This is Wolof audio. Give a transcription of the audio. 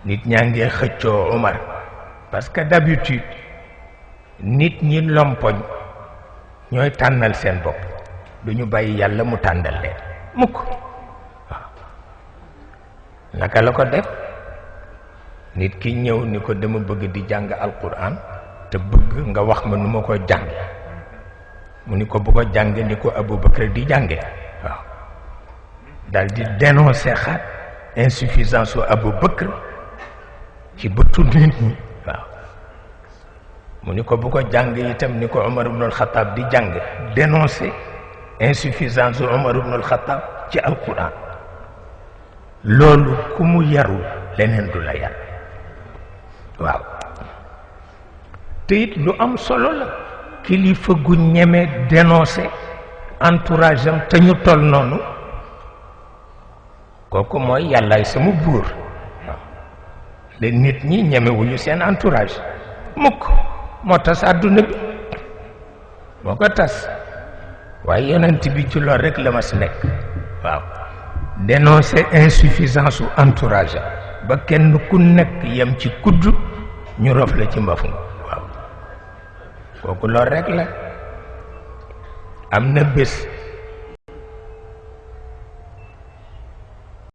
nit ñaa ngee xëccoo Omar parce que d'habitude nit ñi lompoñ ñooy tànnal seen bopp duñu bàyyi yàlla mu tànnal leen mukk waaw naka la ko def nit ki ñëw ni ko dama bëgg di jàng alquran te bëgg nga wax ma nu ma ko jàng mu ni ko bu ko jàng ni ko Aboubacar di jànge waaw dal di dénoncer xaat insuffisance su Aboubacar ci bëtu nit ñi waaw mu ni ko bu ko jàng itam ni ko Omar ibnul Xataab di jàng dénoncer insuffisance su Omar ibnul Xataab ci alquran loolu ku mu yarul leneen du la yar waaw te it lu am solo la kilifa gu ñeme dénoncer entourage am te ñu toll noonu kooku mooy yàllaay sama buur waaw le nit ñi ñemewuñu seen entourage mukk moo tas àdduna bi moo ko tas waaye yonent bi ci lool rek la ma si nekk waaw dénoncer insuffisance su entourage ba kenn ku nekk yem ci kudd ñu rof la ci mbafu waaw kooku lool rek la am na bés